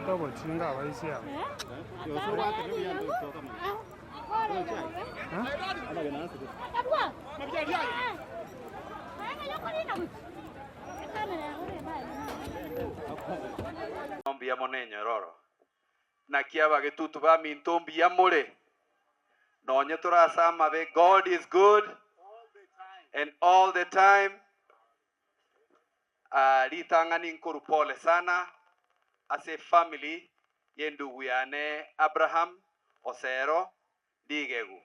Mbwate obochinga abaisia aba. Mbuya mono enyororo. Naki abagetutu baminto mbuya more? Nonye tore ase amabe, God is good and all the time. Ah, ritang'ani nkorwa pole sana ase efamily y'endugu yane Abraham Osero Rigegu.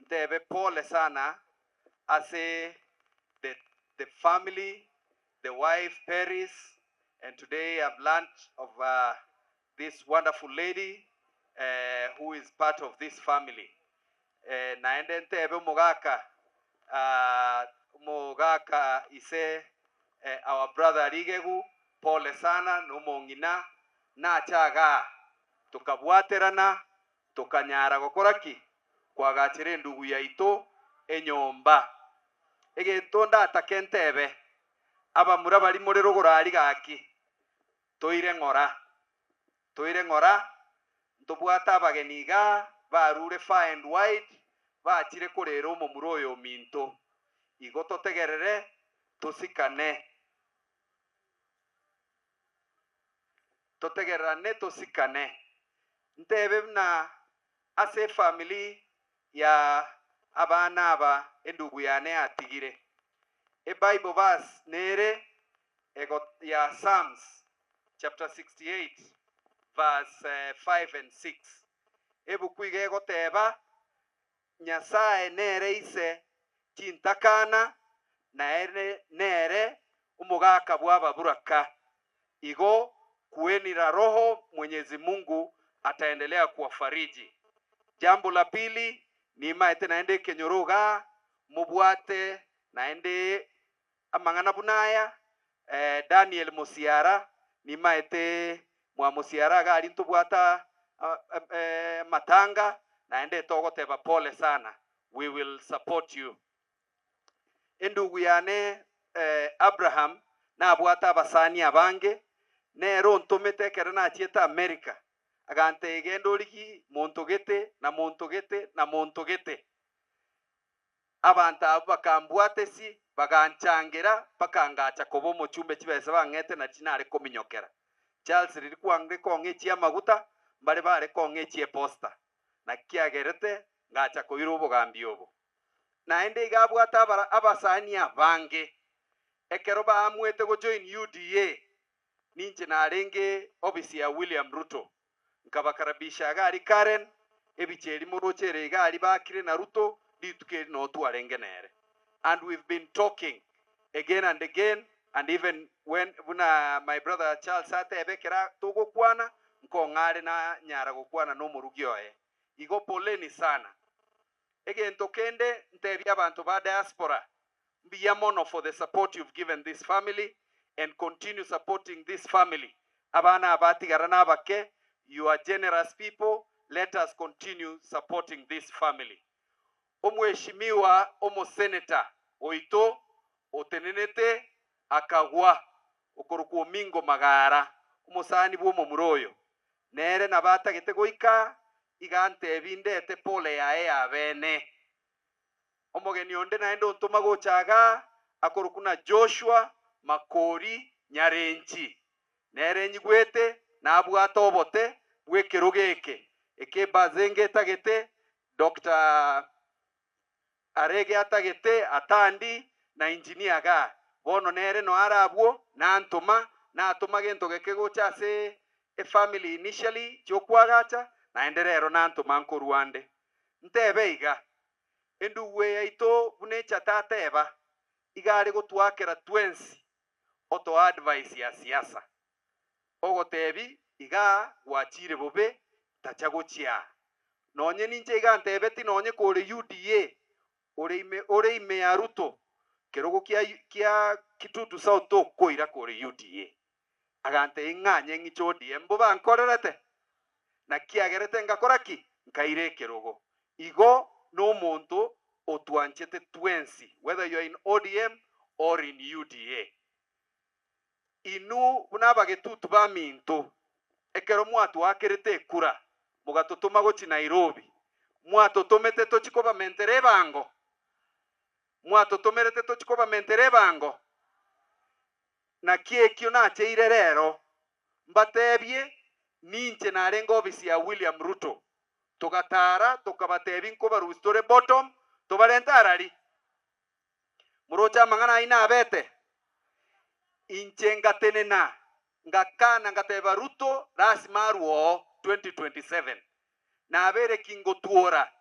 Ntebe pole sana ase the the family, the wife Peris, and today I've learnt of this wonderful lady who is part of this family. Naende ntebe omogaka omogaka ise our brother Rigegu, pole sana na omong'ina nache agaa tokabwaterana tokanyara gokora ki? Koagachera endugu yaito enyomba. Egento ndatake ntebe, abamura baria more rogoro aria gaki, Toire ng'ora, toire ng'ora, ntobwate abageni igaa barure far and wide, bachire korera omomura oyo ominto. Igo totegerere, tosikane. Totegererane tosikane. Ntebe buna ase efamiri ya abana aba endugu yane yatigire. Ebible verse nere ego ya Psalms chapter 68 verse 5 and 6. Ebuku iga egoteba, Nyasae nere ise chintakana, naere nere omogaka bw'ababuraka. Igo kueni la Roho Mwenyezi Mungu ataendelea kuwafariji. Jambo la pili, nimaete naende ekenyoro igaa, mobwate naende Amang'ana buna aya, Daniel Mosiara, nimaete mwamosiara iga aria ntobwate amatanga, naende togoteba pole sana, we will support you. Endugu yane Abraham nabwate abasani abange, nere ontomete ekero nachiete America, agantebia genda origie monto gete na monto gete na monto gete. Abanto abwo bakambwatesi, baganchangera, bakangacha koba omochumbe chibesa bang'ete nachi nare kominyokera. Charles riria kwangre kong'a echia amaguta, mbare bare kong'a echia eposta. Naki kiagerete ngacha koira obogambi obo. Naende iga abwate abara abasani abange. Ekero baamuete gojoin UDA, ninche narenge ofisi ya William Ruto. Nkabakarabisha iga aria Karen, ebicha eri moroche ere iga aria bakire na Ruto, rituko eri noo twarenge nere. And we've been talking again and again and even when buna my brother Charles atebe ekero togokwana, nkong'a are nanyara gokwana na omorugi oye. Igo poleni sana. Egento kende ntebie abanto ba diaspora, Mbuya mono for the support you've given this family and continue supporting this family abana aba batigara nabake you are generous people let us continue supporting this family Omweshimiwa omosenator oito otenenete akagwa okorokwa Omingo Magara omosani bwomomura oyo nere nabo atagete goika iga antebi ndete pole yaye yabene. Omogeni onde naende ontoma gocha igaa, akorokwa na Joshua Makori Nyarenchi, nere nyigwete nabwate obote bw'ekerogo eke, eke Bazenga etagete, Doctor Arege atagete, Atandi na Engineer igaa. Bono nere noe are abwo, nantoma, natoma gento geke gocha ase efamily initially chi'okwagacha, naende rero nantoma nkorwa ande. Ntebe iga, Endugu eye yaito buna echate ateba, iga are gotwakera twensi otoa advice ya siasa. Ogotebi igaa gwachire bobe tacha gochia aa. Nonye ninche iga ntebeti nonye kore UDA ore ime ore ime ya Ruto kerogo kia kia Kitutu South tokoira kore UDA. Agantebia ng'anye ng'iche ODM mbobe ankorerete? Naki agerete ngakora ki? Nkaira ekerogo. Igo nomonto otwanchete twensi whether you are in ODM or in UDA. Inwe buna abagetutu baminto, Ekero mwatwakerete ekura, mogatotoma gochia Nairobi, mwatotomete tochie kobamentera ebango? Mwatotomerete tochie kobamentera ebango? Naki ekio nacheire rero mbatebie, ninche narenge ofisi ya William Ruto, togatara tokabatebia nkobarusia tore bottom, tobarente arari. Moroche amang'ana ayio nabete? Inche ngatenena, ngakana ngateba Ruto lasima arwe oo 2027. Nabeire ki ngotwora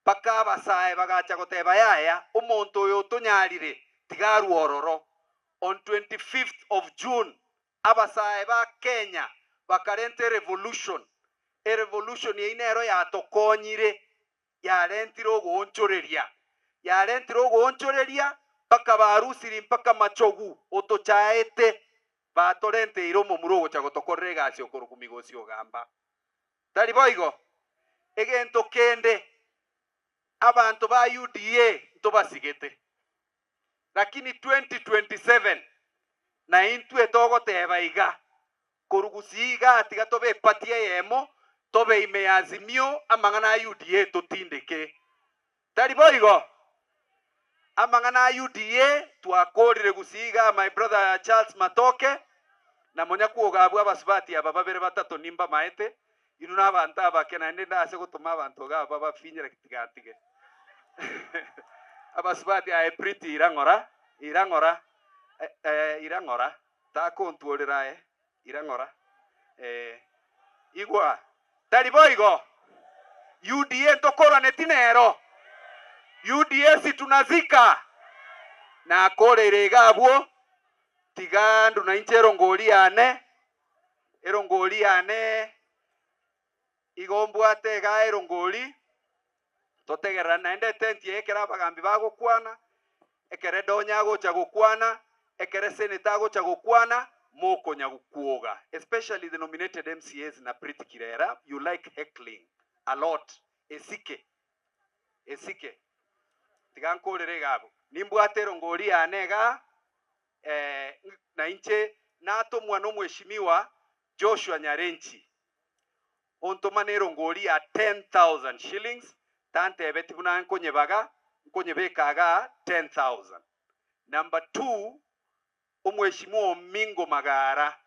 mpaka abasae bagacha goteba yaya, omonto oyo otonyarire tiga arwe ororo. On 25th of June abasae ba Kenya bakarenta erevolution. Erevolution eyio nero yatokonyire yarentire ogoonchoreria, yarentire ogoonchoreria mpaka barusiri mpaka machogu otochaete, batorenteire omomura ogocha gotokorera egasi okorokwa Migosi Ogamba. Tari boigo? Egento kende, abanto ba UDA ntobasigete, lakini 2027 naintwe togoteba iga, Korwa gusii igaa tiga tobe eparty eyemo, tobe ime ya Azimio, amang'ana a UDA totindeke. Tari boigo? Amang'ana a UDA twakorire gusii igaa my brother Charles Matoke, na monya kwoga abwo abasubati aba babere batato nimbamaete, inwe nabanto abake naende ndase gotoma abanto iga aba bafinyere tiga ntige. Abasubati aye Pretty ira ng'ora, ira ng'ora, eh, ira ng'ora. Takontworera aye, ira ng'ora. Ee, igwa, tari boigo? UDA ntokoraneti nero? UDA si tunazika? Nakoreire iga abwo, tiga nduna inche erongori yane, erongori yane igo mbwate igaa erongori, Totegererane naende etenti eye ekero abagambi bagokwana, ekero Edonya agocha gokwana, ekero eseneta agocha gokwana, mokonya gokwoga especially the nominated MCAs na Pretty Kirera, you like heckling a lot, esike, esike. Tiga nkorere iga abwo. Nimbwate erongori yane igaa, eh, na inche natomwa nomweshimiwa Joshua Nyarenchi. Ontoma nerongori ya 10,000 shillings, tantebeti buna nkonyebaga, nkonyebeka igaa 10,000. Number two, omweshimiwa Omingo Magara,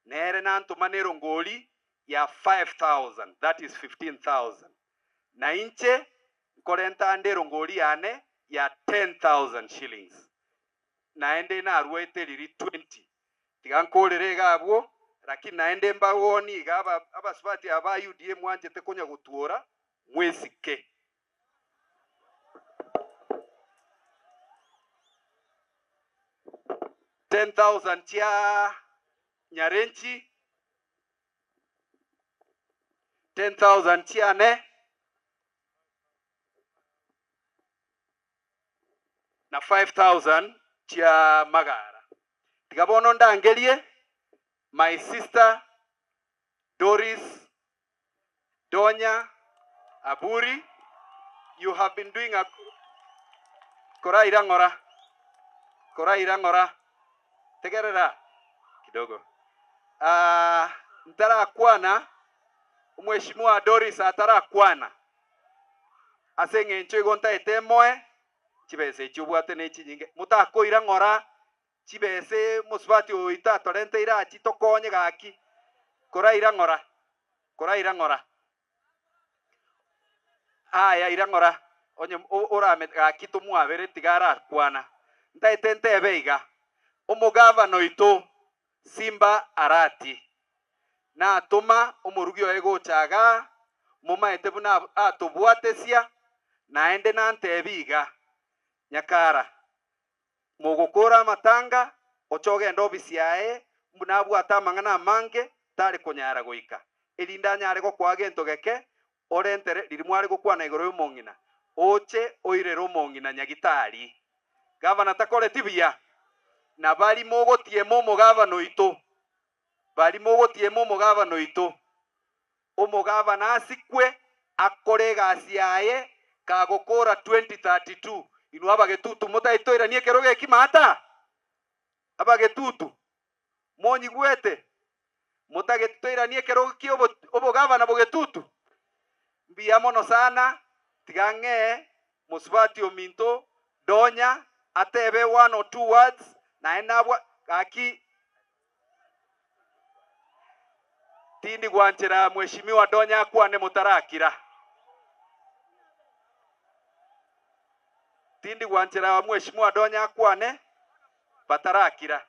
nere nantoma nerongori ya 5,000, that is 15,000. Na inche nkorenta ande erongori yane ya 10,000 shillings. Naende naruete riria 20 Tiga nkorere iga abwo, lakini naende mbagoni iga aba abasubati aba ba UDA mwanchete konya gotwora, mwesike. Ten thousand chia Nyarenchi, 10,000 chiane, na 5,000 chia Magara. Tiga bono ndangerie my sister Doris Donya Aburi, you have been doing a koraira ng'ora, koraira ng'ora, tegerera kidogo. Ah, ntarakwana, omweshimiwa Doris atarakwana, Ase engencho igo ntaete emoe chibesa echi obwate ne chinyinge, motakoira ng'ora chibesa mosubati oito atorenteire achi tokonye gaki, koraira ng'ora, koraira ng'ora. Aya ira ng'ora, onye orame gaki tomwabere tiga arakwana. Ntaete ntebe iga, omogavana oito Simba Arati Natoma omorugi oye gocha igaa, momaete buna atobwatesia, naende nantebie iga, Nyakara, mogokora amatanga, oche ogende ofisi yaye, buna abwate amang'ana amange, tare konyara goika, erinde anyare gokoa gento geke, orentere riria mware gokwana igoro y'omong'ina, oche oirere omong'ina nyagitari. Gavana takoreti buya, na baria mogotiema omogavana oito, Baria mogotiema omogabana oito, omogabana asikwe akore egasi yaye kagokora 2032. Inwe abagetutu motaitoiranie ekerogo eki maata? Abagetutu, monyigwete? Motagete toiranie ekerogo kia obogavana bogetutu? Mbuya mono sana, tiga ng'ee mosubati ominto Donya atebe one or two words naende nabwa gaki tindi gwanchera mweshimiwa Donya akwane motarakira. Tindi gwanchera mweshimiwa Donya akwane batarakira.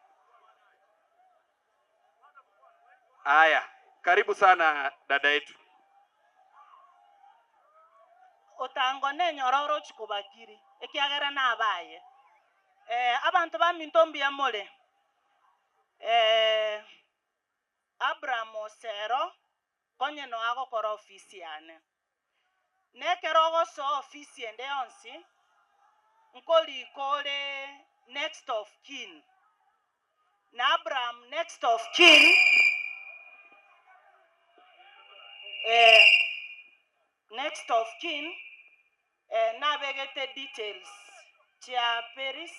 Aya, karibu sana dada yetu. Otango nenyororo ochia kobakiri, ekiagera nabaye. Abanto baminto mbuya more. Abraham Osero konye noe agokora ofisi yane. Nekero ogosoa ofisi ende yonsi, nkorika ore next of kin. Na Abraham next of kin, eh, next of kin, eh, nabegete details chia Peris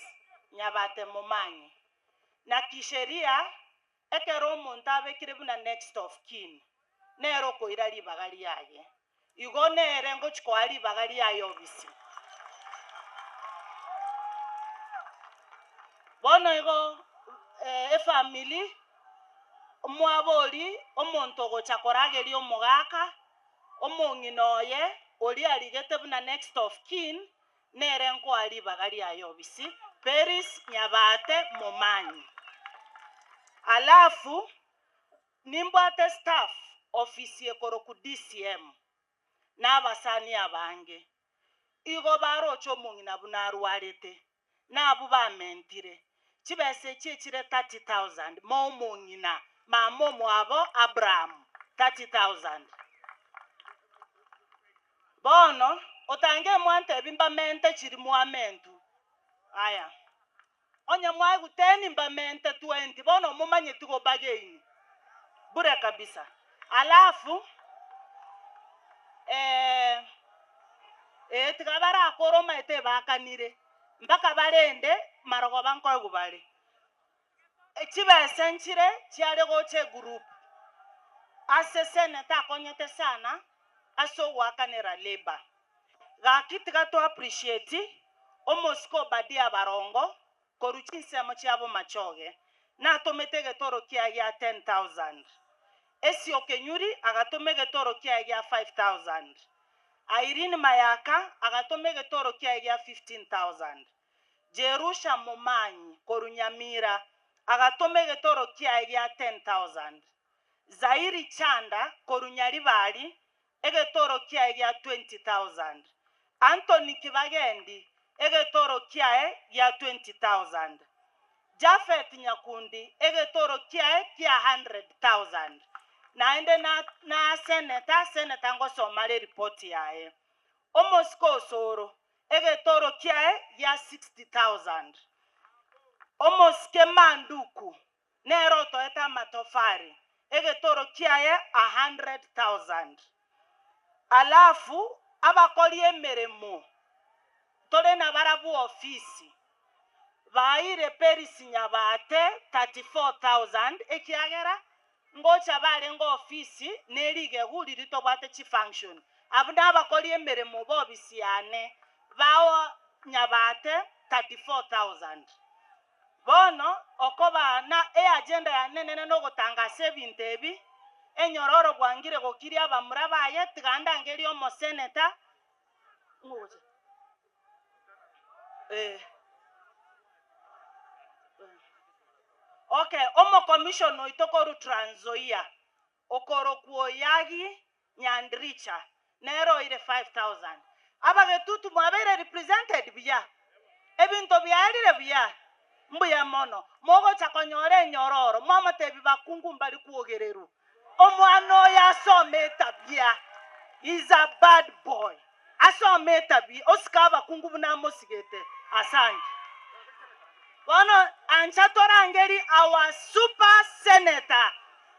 Nyabate Momanyi. Na kisheria, ekero omonto abekire buna next of kin, nere okoira ribaga riaye. Igo nere ngochia koa ribaga riaye obisi. Bono igo efamiri, omwabori, omonto ogocha korageria omogaka, omong'ina oye, oria arigete buna next of kin, nere nkoa ribaga riaye obisi, Peris Nyabate Momanyi. Alafu Nimbwate staff ofisi ekorokwa DCM na abasani abange. Igo baroche omong'ina buna arwarete, na abwo bamentire. Chibesa echi echire 30,000 ma omong'ina, mama omwabo Abraham 30,000. Bono otange mwantebi mbamente chiri mwamentu. Aya. Onye mwaigwa teni mbamente 20 bono omomanyeti gobargain bure kabisa. Alafu eh, eh tiga barakore omaete ebakanire mpaka barende marogoba nkoegwa bare. Chibesa nchire chiare gocha egroup ase senator akonyete sana ase ogoakanera labour. Gaki tiga to appreciate omosike Obadia Barongo korwa chinsemo chia Bomachoge natomete egetoro kiaye gia 10,000. Esio Kenyuri agatoma egetoro kiaye gia 5,000. Irene Mayaka agatoma egetoro kiaye gia 15,000. Jerusha Momanyi korwa Nyamira agatoma egetoro kiaye gia 10,000. Zairi Chanda korwa Nyaribari egetoro kiaye gia 20,000. Anthony Kibagendi, egetoro kiaye gia 20,000. Japhet Nyakundi, egetoro kiaye kia 100,000. Naende na na senator, senator ngosoma are report yaye. Omosike Osoro, egetoro kiaye gia 60,000. Omosike Manduku, Nere otoete amatofari, egetoro kiaye a 100,000. Alafu abakori emeremo tore nabarabwo ofisi baeire Peris Nyabate 34,000 ekiagera ngocha barenge ofisi ne rigegu riria tobwate chifunction. Abwo nabakori emeremo b'ofisi yane bao Nyabate 34,000. Bono okoba na eagenda yane enene nogotangasa ebinto ebi, enyororo bwangire gokiria abamura baye, tiga ndangerie omoseneta, ng'o gocha? Eh. Okay, omokomishona oito korwa Trans Nzoia, okorokwa Oyagi Nyandricha, nere oire 5000. Abagetutu mwabeire represented buya? Ebinto biarire buya? Mbuya mono. Mogocha konyora enyororo, mwamotebi bakungu mbari kwogererwa. Omwana oyo asome etabia. He's a bad boy. Asome etabia, osike abakungu buna amosigete. Asante. Bono ancha torangerie our super senator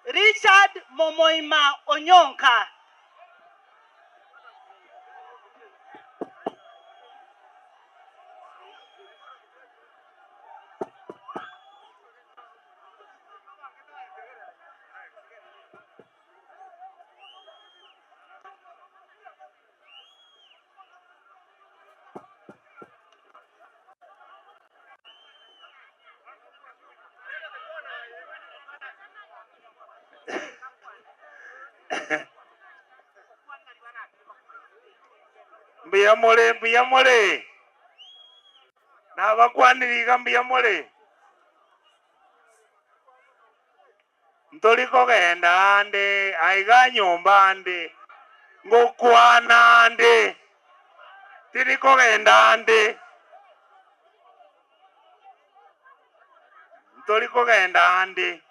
Richard Momoima Onyonka. Mbuya more, mbuya more. Nabakwanire iga mbuya more. Ntori kogenda ande aiga nyomba ande, ngokwana ande, tiri kogenda ande. Ntori kogenda ande.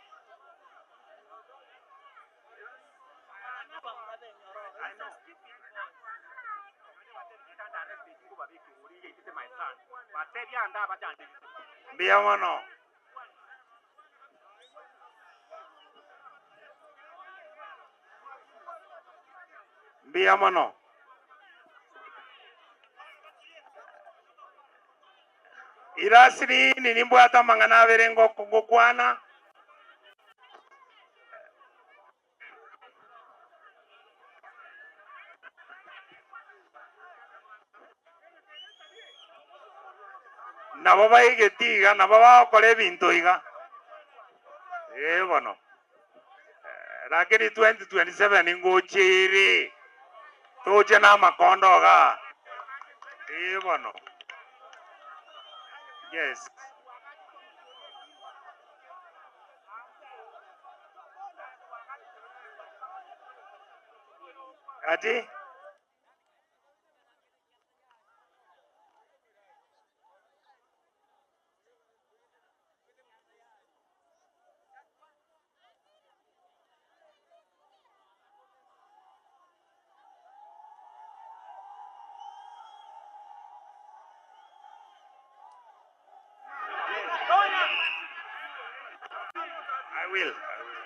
Mbuya mono. Mbuya mono. Irasiri nimbwate amang'ana abere ngokwana. Nabo baigeti iga, nabo bagokora ebinto iga. Ee bono. Lakini 2027 ngochia ere, toche na amakondo igaa. Ee bono. Yes. Ati? I will. I will.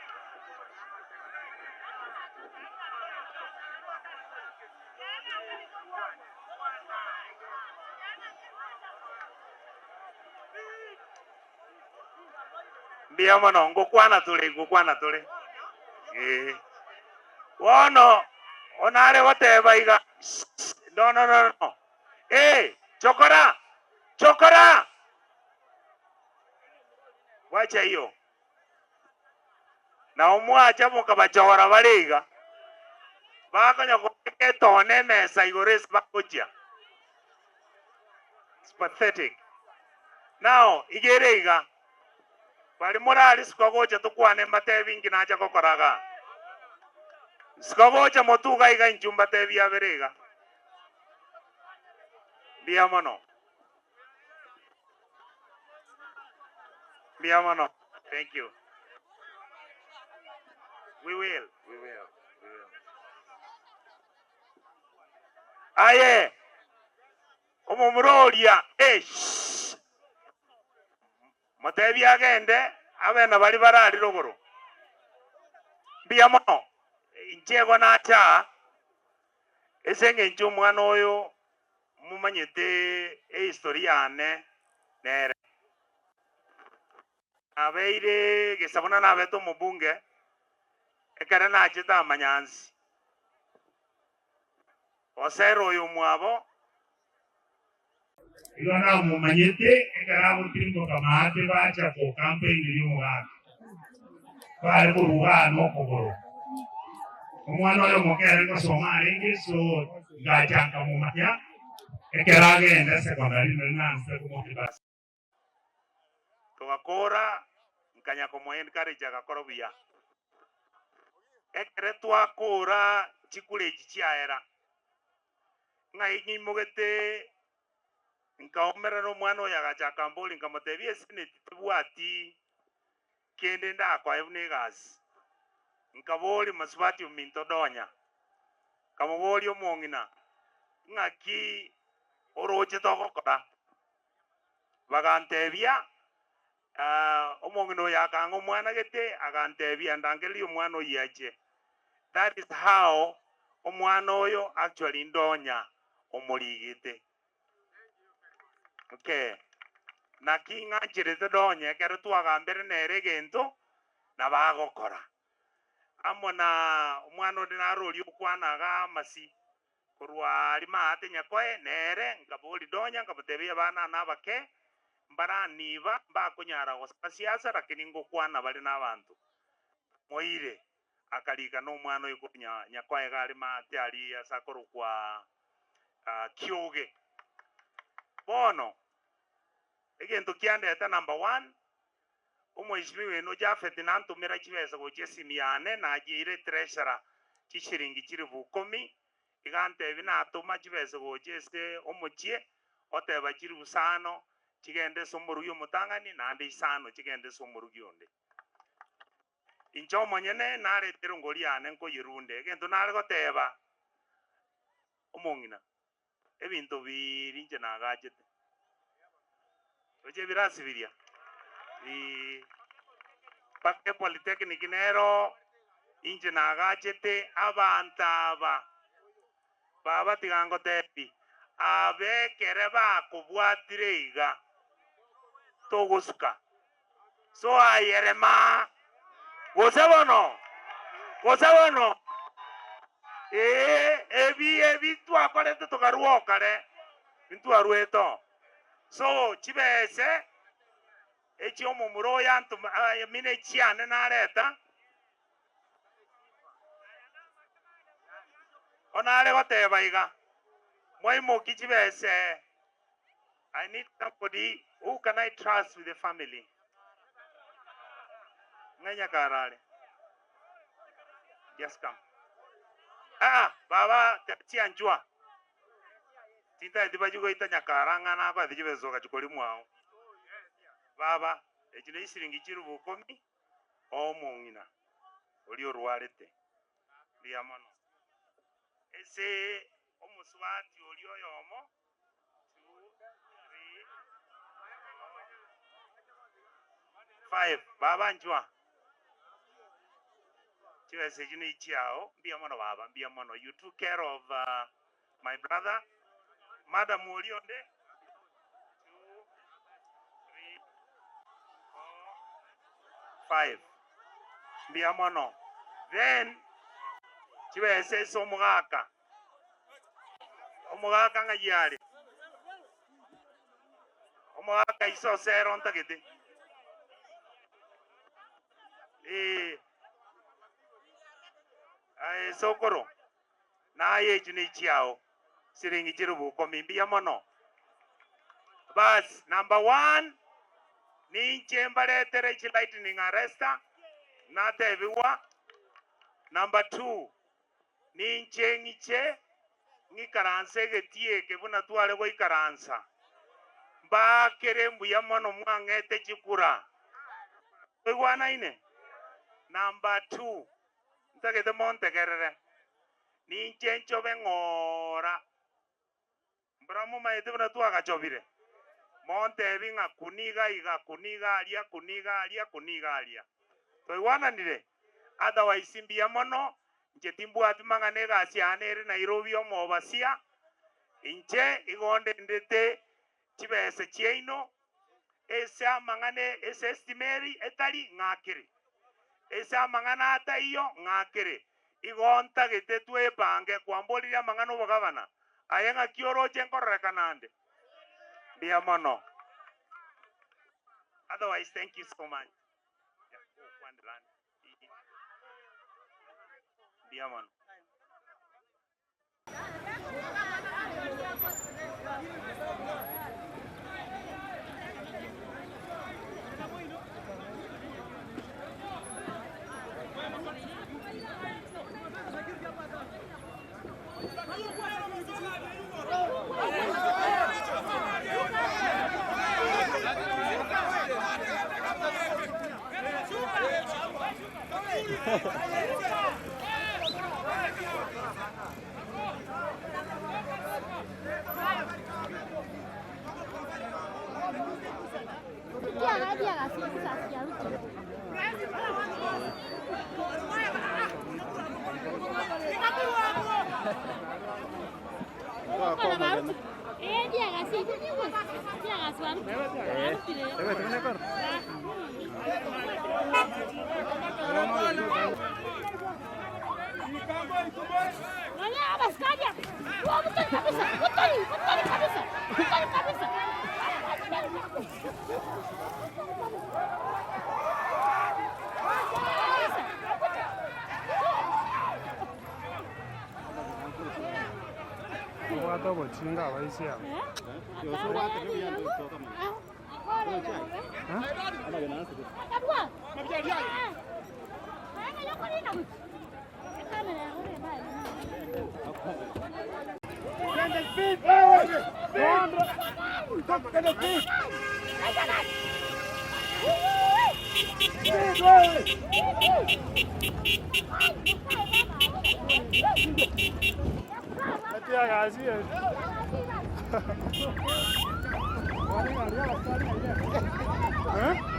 Mbuya mono, ngokwana tore, ngokwana tore. Eh. Bono onare goteba iga, no, no, no, no. Eh, chokora, chokora. Bwacha iyo. Nao mwacha mokabachora bare iga, bakonya kobeka etone emesa igoro ase bagochia. It's pathetic. Now, iga ere iga, baria morari siko gocha tokwane mbatebi inki nacha gokora igaa. Siko gocha motuga iga inchu mbatebi abere iga. Mbuya mono. Mbuya mono. Thank you. We will, we will, we will. Aye, omomura oria, eh, shh. Motebie agende abe nabaria barari rogoro. Mbuya mono, inche igo nacha aa, ase engencho omwana oyo momanyete ehistory yane nere. Nabeire gesa buna nabete omobunge, ekere nachete amanyansi, gosera oyomwabo. Igo namomanyete ekero agotirimboka maate bacha gokampaineria omogaka, bare koruga aa nokogoro. Omwana oyo omoke ere ngosoma arenge so ngacha nkamomanya ekero agenda secondary nari naanchete komoa. Togakora, nkanya komoa encourage agakora buya. Ekere twakora chikura echi chiaera, ng'ai nyimogete nkaomerana omwana oyo agacha akamboria nkamotebia eseneti tebwati kende ndakoe buna egasi. Nkaboria mosubati ominto Donya, nkamoboria omong'ina, ng'aki oroche togokora? Bagantebia, Omong'ina oyo akang'a omwana gete, agantebia ndangererie omwana oyio ache. That is how omwana oyo actually ndonya omorigete. Okay. Naki ng'ancherete donya ekero twagambire nere egento, nabo agokora. Amo na omwana onde naro oria okwana iga amasi, Korwa aria maate nyakoe nere, nkaboria Donya, nkamotebia, Abana nabake, mbaraniba, mbakonyara gosaba siasa, lakini ngokwana bare nabanto. Moire akarika nomwana oyo korwa nyakoe iga are maate aria ase akorokwa. Kioge. Bono, egento kiandete number one, omweshimiwa oino Japhet nantomera chibesa gochia esimi yane, nachiire treasurer chishiringi chilifu ikomi, iga antebia natoma chibesa gocha ase omochie, oteba chilifu isano chigende ase omorugi omotang'ani, naende isano chigende ase omorugi onde. Inche omonyene narete erongori yane nkoyerunde, egento nare goteba, omong'ina, ebinto biria inche nagachete, roche ebirasi biria, bi mpaka epolytechnic nero inche nagachete abanto aba, baba tiga ngotebi, abekere bakobwatire iga, togosuka. So aye rema, gose bono, gose bono, ee, ebi ebi twakorete tokarua oo kare, ntwaruete oo. So chibese echi omomura oyo antoma I mean echiane nareta, onare goteba iga, mwaimoki chibese I need somebody who can I trust with the family. Ng'ai Nyakarare? Just come. Ah, baba tianchwa. Tintaeti bachi goita Nyakara ng'a nakoete chibesa ogachi korimwa ao. Baba, echi ne chisiringi chirubu ikomi omong'ina oria orwarete. Mbuya mono. Ase omosubati oria oyomo 2, 3, 4, 5. Baba nchwa. Chibesa echio ne chiao. Mbuya mono baba, mbuya mono. You took care of uh, my brother. Madam oria onde. 2, 3, 4, 5. Mbuya mono. Then chibesa ase omogaka. Omogaka ng'ai are? Omogaka ise osere ontagete. Ee. Aye sokoro, naye echi nechiao, siringi chilifu ikomi, mbuya mono. Bas, number one, ninche mbaretere chi lightning arrester, natebigwa. Number two, Ninche ng'iche ng'ikaranse egetii eke buna tware goikaransa. Mbaakere mbuya mono mwang'ete chikura. Toigwanaine? Number two, ntagete montegerere. Ninche nchobe ng'ora. Mbora momaete buna twagachobire? Montebi ng'a kuni iga iga, kuni iga aria, kuni iga aria, kuni iga aria. Twaigwananire? Otherwise mbuya mono, inche timbwati mang'ana egasi yane ere Nairobi omobasia, inche igo ndendete chibesa chiaino, Ase amang'ana ase estima eri etari ng'akere, ase amang'ana ataiyo ng'akere. Igo ntagete twepange kwamboririe amang'ana obogabana. Aye ng'aki oroche nkororekana ande? Mbuya mono. Otherwise thank you so much. Mbuya mono. Babwate obochinga abaisia aba. Etiagasi eye. Eh?